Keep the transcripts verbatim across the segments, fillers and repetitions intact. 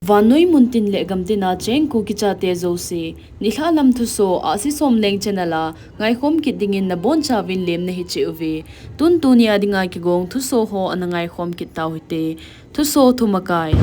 Vannoi muntin le gamtina cheng Kuki chate jouse, nilhah lam thusoh, Ahsi Somleng channel a ngaikhom kit dingin nabonchauvin lemna hiche uve. Tun tunia dinga kigong thusoh ho ana ngaikhom kit tau hite. Thusoh thumakai.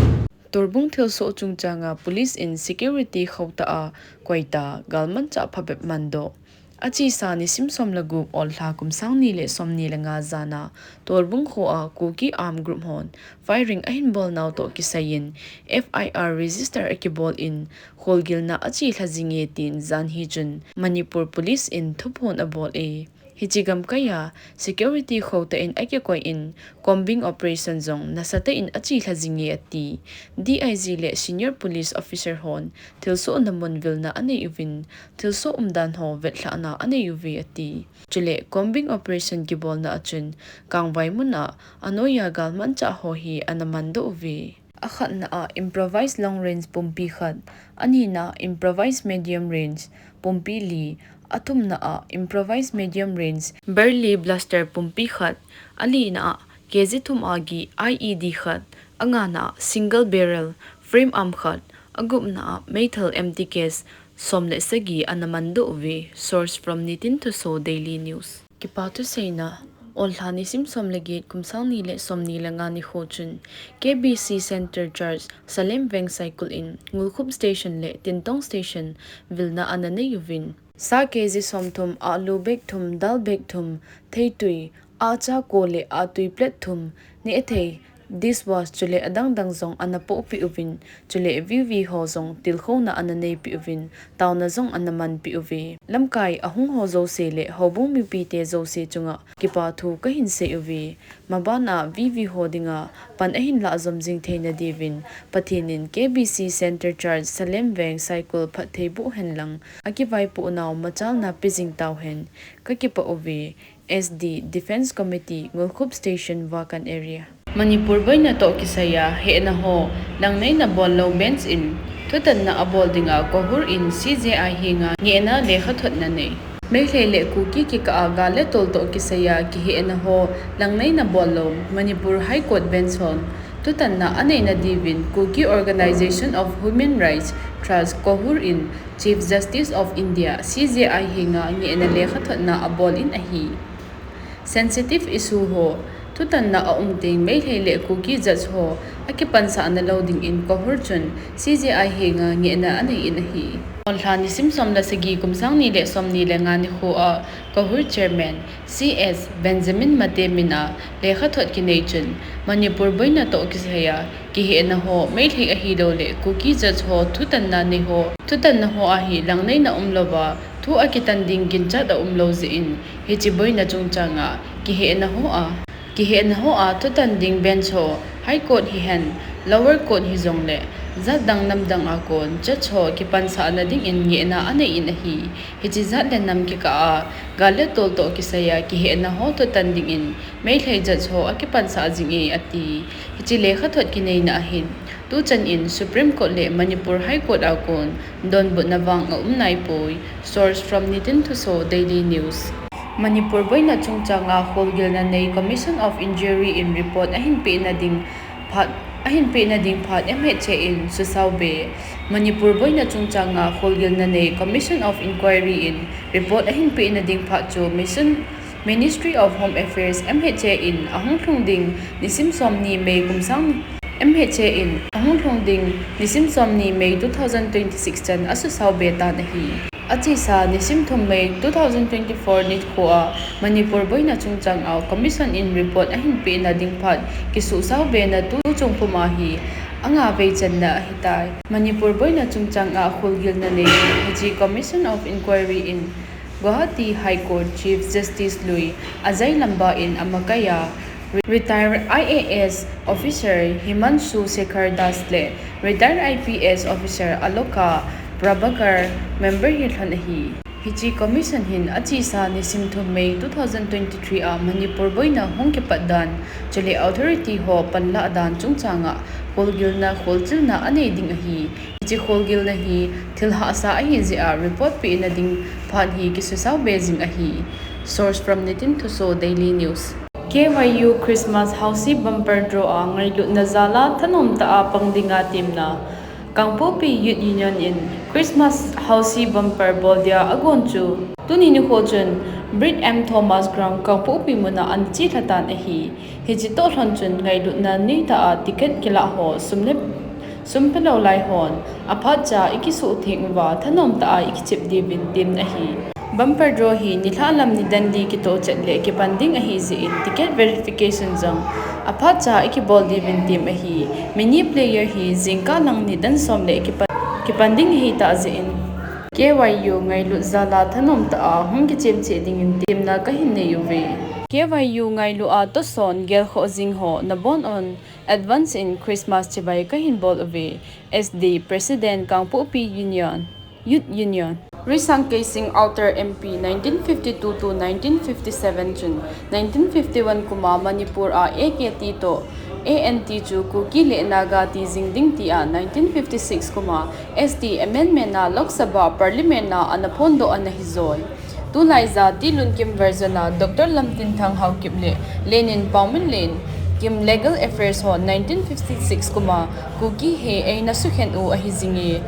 Torbung thilsoh chungchanga police in security khohtah a koita, galmanchah phabep mandoh. Achesa nisim som le gup, Ollha, kum sang ni le som ni le nga jana, Torbung khoa Kuki armed group hon firing ahin bolnau toh kisaiyin F I R register akibol in, kholgilna achelha jinge tin janhi chun Manipur Police in thuphon abol e. Hiche gamkaiya security khohtah in akikoi in, combing operation jong nasatah in achelha jinge ati. D I G le senior police officer hon thilsohna mun vilna anei uvin, thilsoh umdan ho vetlhahna anei uve ati. Chule combing operation kibolna a chun Kangvai mun a anoiya galmanchah ho hi ana mandoh uve. Akhatna a improvised long range pumpi khat, anina improvised medium range pumpi li, athumna a improvised medium range Burley blaster pumpi khat, alina a K G thum a gi I E D khat, angana a single barrel frame arm khat, agupna a meithal empty case som le sagi ana mandoh uve. Source from Nitin Thusoh Daily News. Kipa thuseina. Ollha nisim som le get, kum sang ni le som ni le nga nikho chun K B C Center Church, Salem Veng Saikul in Ngulkhup Station le Tintong Station vilna ana nei uvin, sa K G som thum, alu bag thum, dal bag thum, theitui, acha ko le atui plate thum, nehthei, dishwash chule adang dang jong ana pohpeh uvin, chule V V ho jong tilkhouna ana neipeh uvin, taona jong ana manpeh uve. Lamkai ahung ho jouse le houbung mipite jouse chunga kipa thu kahin sei uve. Mabana V V ho dinga pan ahin lah jom jing theina diuvin Pathen in K B C Center Church, Salem Veng Saikul phattheiboh henlang, akivaipoh nau machalna pe jing tauhen. Kakipah uve. S D, Defence Committee, Ngulkhup Station, Vakan Area. Manipur boina toh kisaiya hehna ho langneina bollou bench in thutanna abol dinga KOHUR in C J I henga ngehna lekhathotna nei. Meilhei le Kuki kikah a gal le tol toh kisaiya kihehna ho langneina bollou Manipur High Court bench hon thutanna aneina diuvin Kuki Organisation of Human Rights Trust, KOHUR in Chief Justice of India, C J I henga ngehna lekhathotna abol in ahi. Sensitive issue ho thutanna aum teng Meilhei le Kuki judge ho akipansahna lou dingin KOHUR chun C J I henga ngehna anei in ahi. Ollha nisim som le sagi, kum sang ni le som ni le nga nikho a KOHUR Chairman C S Benjamin Mate mina lekhathot kinei chun Manipur boina toh kisaiya kihehna ho Meilhei ahilouleh Kuki judge ho thutanna nei ho, thutanna ho a hi langneina umlouva thu akitan ding ginchat aumlou jeh in hiche boina chungchanga kihehna ho a, kihehna ho a thutan ding bench ho, High Court hihen, Lower Court hijongle jat dang nam dang a kon judge ho kipansahna dingin ngehna anei in ahi. Hiche jat le nam kikah a gal le tol toh kisaiya kihehna ho thutan dingin Meilhei judge ho akipansah jinge ati. Hiche lekhathot kineina ahin tuchan in Supreme Court le Manipur High Court a kon donbutna vang aum naipoi. Source from Nitin Thusoh Daily News. Manipur boina chungchanga kholgilna nei Commission of Inquiry in report ahin pehna ding phat, ahin pehna ding phat M H A in susaube. Manipur boina chungchanga kholgilna nei Commission of Inquiry in report ahin pehna ding phat chu Mission, Ministry of Home Affairs, M H A in ahung lhung ding nisim som ni May kum sang, M H A in ahung lhung ding nisim som ni May two thousand twenty-six chan asusaube tan ahi. Achesa nisim thum May two thousand twenty-four nikhoa Manipur boina chungchanga Commission in report ahin pehna ding phat kisuhsaubena tuchung puma hi anga vei channa ahitai. Manipur boina chungchanga kholgilna nei hiche Commission of Inquiry in Guwahati High Court Chief Justice lui Ajay Lamba in amakaiya Retired I A S officer Himanshu Sekhar Das le Retired I P S officer Aloka Prabhakar member hi lhon ahi. Hiche commission hin achesa nisim thum May two thousand twenty-three a Manipur boina hung kipat dan, chule authority ho panlah dan chungchanga kholgilna kholchilna anei ding ahi. Hiche kholgilna hi thil hahsa ahi jeh a report pehna ding phat hi kisusaube jing ahi. Source from Nitin Thusoh Daily News. K Y U Christmas Housey Bumper Draw a ngailutna jal a thanom tah a pang dinga temna. Kangpokpi Youth Union in Christmas Housie Bumper bol dia agon chu tuni nikho chun Brit M Thomas Ground Kangpokpi muna ana chelha tan ahi. Hiche toh lhon chun ngailutna neitah a ticket kilah ho sum le sum pelou lai hon aphat cha ikisuhtheng uva thanom tah a ikichep diuvin temna ahi. Bumper draw hi nilhah lam nidan li kitoh chet le kipan ding ahi jeh in ticket verification jong aphat cha ikibol diuvin tem ahi. Mini player hi jingkah lang nidan som le kipan, kipan ding ahitah jeh in K Y U ngailut jal a thanom tah a hung kichem cheh dingin temna kahin nei uve. K Y U ngailut a toson gelkhoh jing ho nabon un advance in Christmas chibai kahin bol uve. S D President Kangpokpi Union, Youth Union. Risang Keishing Outer M P nineteen fifty-two to nineteen fifty-seven chun nineteen fifty-one kum a Manipur a A K T toh A N T chu Kuki le Naga ti jing ding tia nineteen fifty-six kum a S T amendment a Lok Sabha Parliament a ana phondoh ana hijoi. Tulai ja Tilunkim version a Doctor Lamtinthang Haokip le Lenin Paominlen Kim Legal Affairs hon nineteen fifty-six kum a Kuki hi eina sukhen u ahi jinge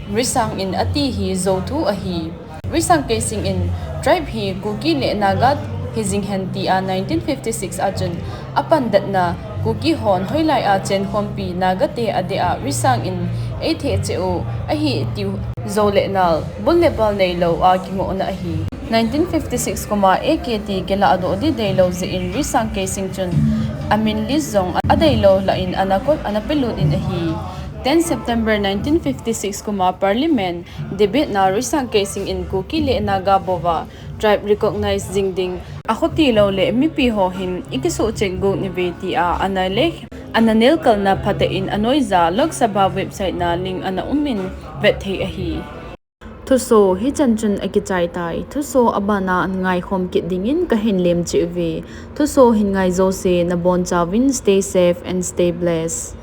Risang in ati hi jou thu ahi. Risang Keishing in tribe hi Kuki le Naga hi jing hen tia nineteen fifty-six a chun apandatna Kuki hon hoilai a chenkhompi Naga te adeh a Risang in eitheh cheh u ahi tiu jou le nal bul le bal neilou a kingohna ahi. Nineteen fifty-six kum a A K T kilah doh ding deilou jeh in Risang Keishing chun amin list jong adeilou lah in ana kot ana pelut in ahi. Ten September nineteen fifty-six kum a Parliament debate na Risang Keishing in Kuki le Naga bou va tribe recognize jing ding akhoti lou le mipi ho hin ikisuhchet got uve tia ana le ana nelkalna phatah in anoija Lok Sabha website na link ana um in vet thei ahi. Thuso hichan chun akichai tai. Thuso abana ngaikhom kit dingin kahin lem cheh uve. Thuso hin ngai jouse nabonchauvin stay safe and stay blessed.